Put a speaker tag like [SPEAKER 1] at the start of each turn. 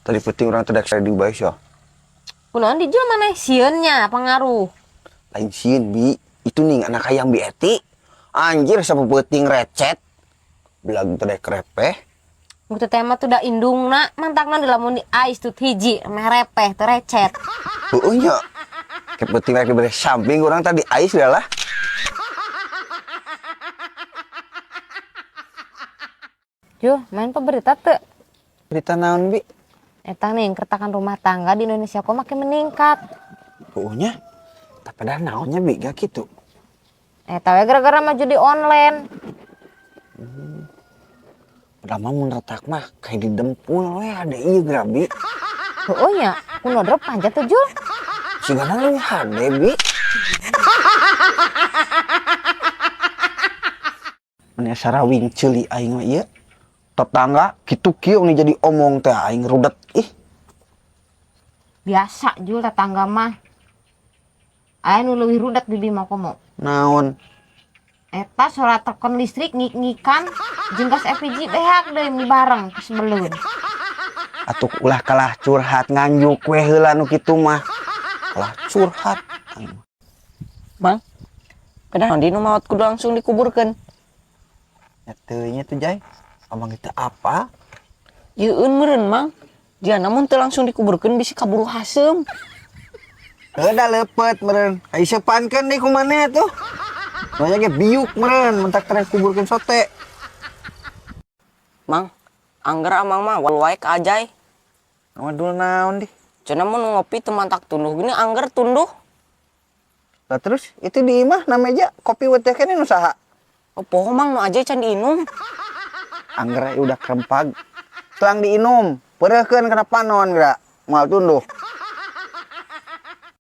[SPEAKER 1] Tadi penting orang teh dek di bae sia.
[SPEAKER 2] Kunaon dijual maneh sieun nya pangaruh.
[SPEAKER 1] Lain sieun bi, itu nih anak hayam bi eti. Anjir sapeuting recet. Belag teh dek repeh.
[SPEAKER 2] Mun teh mah tuh da indungna mantakna di lamun di ais tut hiji meh repeh teu recet.
[SPEAKER 1] Heueuh nya. Ke penting rek dibere samping urang tadi ais lah.
[SPEAKER 2] Juh, main peberita teu?
[SPEAKER 1] Berita naon bi?
[SPEAKER 2] Eta nih keretakan rumah tangga di Indonesia kok makin meningkat.
[SPEAKER 1] Heueuh nya. Tapi dah naonnya bi gak gitu.
[SPEAKER 2] Eta we gara-gara maju di online.
[SPEAKER 1] Padahal mah mun retak mah kayak didempul we ada ieu geura bi.
[SPEAKER 2] Heueuh nya, ku nodrop panjat teh Jul.
[SPEAKER 1] Sigana leuwih hade bi. Mun sarawing ceuli aing mah ieu. Tetangga kitu kieu nih jadi omong teh aing rudet ih.
[SPEAKER 2] Biasa Jul tetangga mah. Aya nu leuwih rudet bibi mah komo.
[SPEAKER 1] Naon?
[SPEAKER 2] Eta suara tekan listrik ngik-ngikan jeung gas LPG beak deui mi bareng kesebelun.
[SPEAKER 1] Atuh ulah kalah curhat nganjuk we heula nu kitu mah. Kalah curhat aing mah.
[SPEAKER 3] Mang, kedah di nu maot kudu langsung dikuburkeun.
[SPEAKER 1] Ya teu nya tuh Jai. Abang itu apa?
[SPEAKER 3] Yeun meureun Mang. Dia namun teu langsung dikuburkeun bisi kaburu haseum.
[SPEAKER 1] Heuh da leupet meureun. Ai sepankeun deui ku maneh atuh. Banyak ge biuk meureun mentak teh kuburkeun sote.
[SPEAKER 3] Mang, angger amang mah wae ka Ajay.
[SPEAKER 1] Wadul naon dih?
[SPEAKER 3] Cenah mun ngopi teu mantak tunduh gini angger tunduh.
[SPEAKER 1] Lah terus itu di imah na meja kopi weteh keneh nu saha?
[SPEAKER 3] Oh, poho Mang nu Ajay can diinum.
[SPEAKER 1] Angger udah kerempag. Selang diinum, peureuhkeun kana panon geura, moal tunduh.